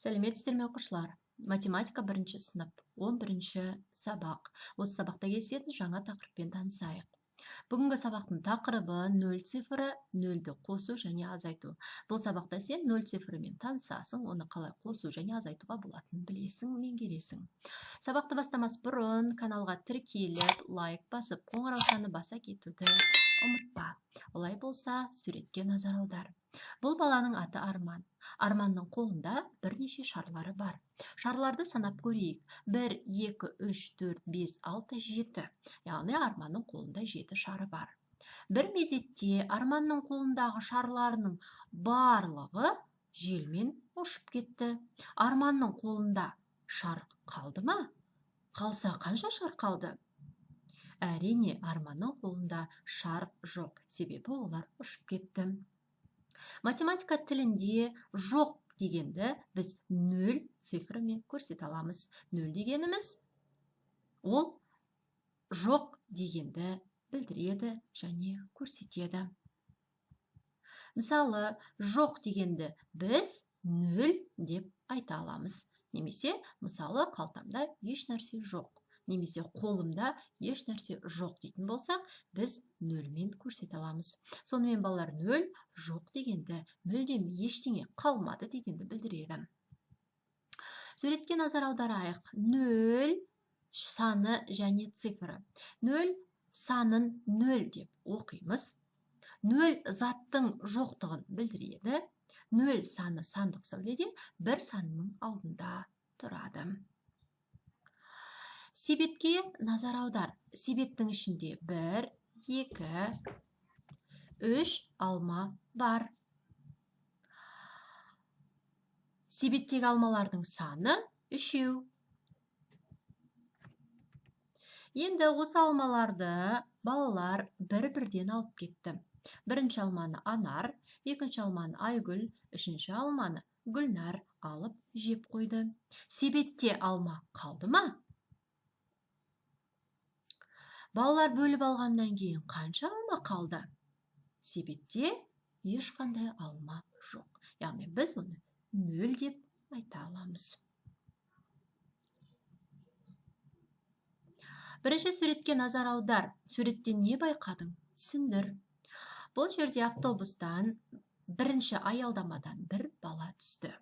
Сәлеметсіздер ме, оқушылар? Математика бірінші сынып, 11-ші сабақ. Осы сабақта кездесетін жаңа тақырыппен танысайық. Бүгінгі сабақтың тақырыбы 0 цифры, 0-ді қосу және азайту. Бұл сабақта сен 0 цифрымен танысасың, оны қалай қосу және азайтуға болатынын білесің, меңгересің. Сабақты бастамас бұрын каналға тіркеліп, лайк басып, қоңыраушаны баса кетуді ұмытпа. Олай болса, суретке назар аудар. Бұл баланың аты Арман. Арманның қолында бірнеше шарлары бар. Шарларды санап көрейік. 1, 2, 3, 4, 5, 6, 7. Яғни Арманның қолында 7 шары бар. Бір мезетте Арманның қолындағы шарларының барлығы желмен ұшып кетті. Арманның қолында шар қалды ма? Қалса қанша шар қалды? Әрине, Арманның қолында шар жоқ, себебі олар ұшып кетті. Математика тілінде жоқ дегенді біз 0 цифрымен көрсете аламыз. 0 дегеніміз ол жоқ дегенді білдіреді және көрсетеді. Мысалы, жоқ дегенді біз 0 деп айта аламыз. Немесе, мысалы, қалтамда еш нәрсе жоқ, немесе қолымда еш нәрсе жоқ дейтін болсақ, біз 0-мен көрсете аламыз. Сонымен балалар, 0 жоқ дегенді, мүлдем ештеңе қалмады дегенді білдіреді. Суретке назар аударайық. 0 саны және цифры. 0 санын 0 деп оқимыз. 0 заттың жоқтығын білдіреді. 0 саны сандық сәуледе бір санның алдында тұрады. Себетке назар аудар. Себеттің ішінде 1, 2, 3 алма бар. Себеттегі алмалардың саны 3. Енді осы алмаларды балалар бір-бірден алып кетті. Бірінші алманы Анар, екінші алманы Айгүл, үшінші алманы Гүлнар алып жеп қойды. Себетте алма қалды ма? Балалар бөліп алғаннан кейін қанша алма қалды? Себетте ешқандай алма жоқ. Яғни біз оны 0 деп айта аламыз. Бірінші суретке назар аудар. Суреттен не байқадың? Түсіндір. Бұл жерде автобустан бірінші аялдамадан бір бала түсті.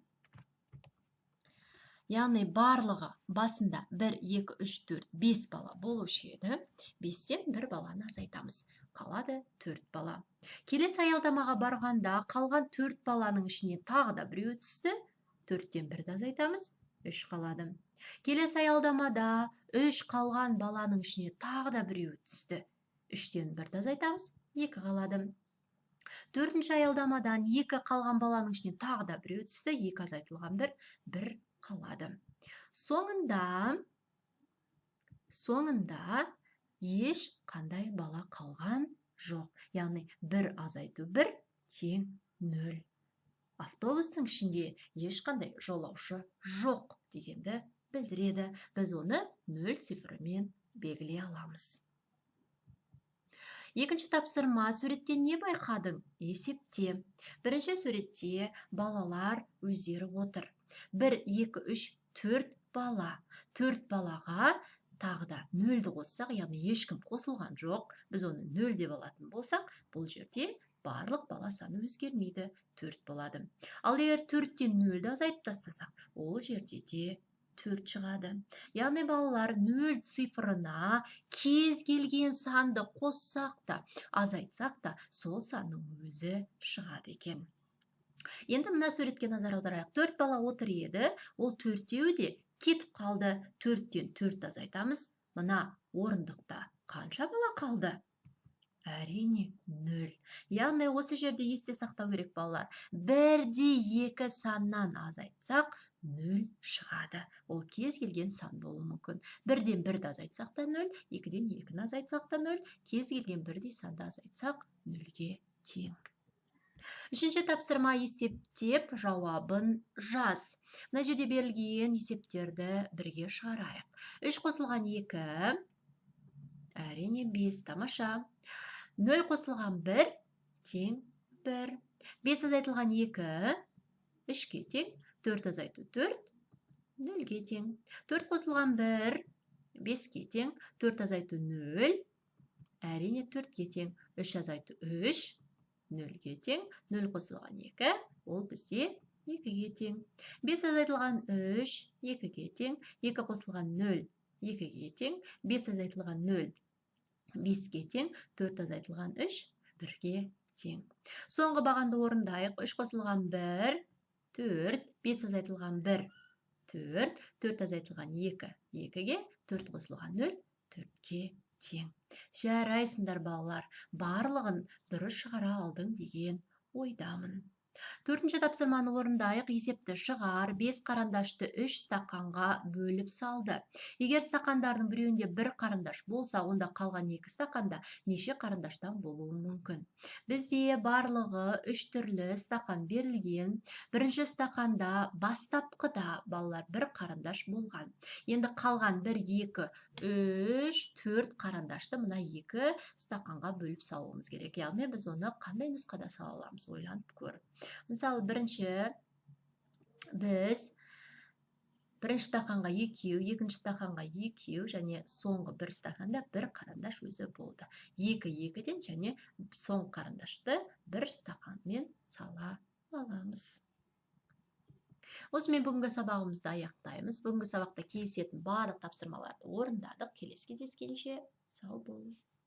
Яғни барлығы басында 1, 2, 3, 4, 5 бала болушы еді. 5-тен бір баланы азайтамыз. Қалады 4 бала. Келесі аялдамаға барғанда қалған 4 баланың ішіне тағы да біреуі түсті. 4-тен 1-ді азайтамыз, 3 қалады. Келесі аялдамада 3 қалған баланың ішіне тағы да біреуі түсті. 3-тен 1-ді азайтамыз, 2 қалады. 4-ші аялдамадан 2 қалған баланың ішіне тағы да біреуі түсті. 2 азайтылған 1, 1 қалады. Соңында еш қандай бала қалған жоқ. Яғни 1 азайту 1 тең 0. Автобустың ішінде ешқандай жолаушы жоқ дегенді білдіреді. Біз оны 0 цифрымен белгілей аламыз. Екінші тапсырма. Суреттен не байқадың? Есепте. Бірінші суретте балалар өздері отыр. 1, 2, 3, 4 бала. 4 балаға тағы да 0-ді қоссақ, яғни ешкім қосылған жоқ, біз оны 0 деп алатын болсақ, бұл жерде барлық бала саны өзгермейді, 4 болады. Ал егер 4-тен 0-ді азайтып тастасақ, ол жерде де 4 шығады. Яғни балалар 0 цифрына кез келген санды қоссақ та, азайтсақ та, сол санның өзі шығады екен. Енді мына суретке назар аударайық. 4 бала отыр еді, ол төртеуі де кетіп қалды. 4-тен 4 азайтамыз. Мына орындықта қанша бала қалды? Әрине, 0. Яғни осы жерде есте сақтау керек балалар. 1-де 2 саннан азайтсақ, 0 шығады. Ол кез келген сан болуы мүмкін. 1-ден 1-ді азайтсақ та 0, 2-ден 2-ні азайтсақ та 0, кез келген бірдей санды азайтсақ 0-ге тең. Үшінші тапсырма. Есептеп жауабын жаз. Мына жерде берілген есептерді бірге шығарайық. 3 қосылған 2, әрине 5, тамаша. 0 қосылған 1 тең 1. 5 азайтылған 2, 3-ке тең, 4 азайту 4 0-ге тең. 4 қосылған 1 5-ке тең, 4 азайту 0 әрине 4-ке тең. 3 азайту 3 0-ге тең, 0 қосылған 2 ол бізде 2-ге тең. 5 азайтылған 3 2-ге тең, 2 қосылған 0 2-ге тең, 5 азайтылған 0 5-ке тең, 4 азайтылған 3 1-ге тең. Соңғы бағанды орындайық. 3 қосылған 1 4, 5 азайтылған 1 4, 4 азайтылған 2 2-ге, 4 қосылған 0 4-ке тең. Жарайсыңдар, балалар, барлығын дұрыс шығара алдың деген ойдамын. Төртінші тапсырманы орындайық. Есепті шығар. 5 қарандашты 3 стақанға бөліп салды. Егер стақандардың біреуінде бір қарандаш болса, онда қалған 2 стақанда неше қарандаштан болуы мүмкін? Бізде барлығы 3 түрлі стақан берілген. Бірінші стақанда бастапқыда, балалар, бір қарандаш болған. Енді қалған 1, 2, 3, 4 қарандашты мына 2 стақанға бөліп салуымыз керек. Яғни біз оны қандай нұсқада сала аламыз, ойланып көр. Мысалы, біз бірінші стақанға екеу, екінші стақанға екеу және соңғы бір стақанда бір қарандаш өзі болды. Екі екіден және соңғы қарандашты бір стақанмен сала аламыз. Осымен бүгінгі сабағымызды аяқтаймыз. Бүгінгі сабақта кездесетін барлық тапсырмаларды орындадық. Келесі кездескенше сау бол.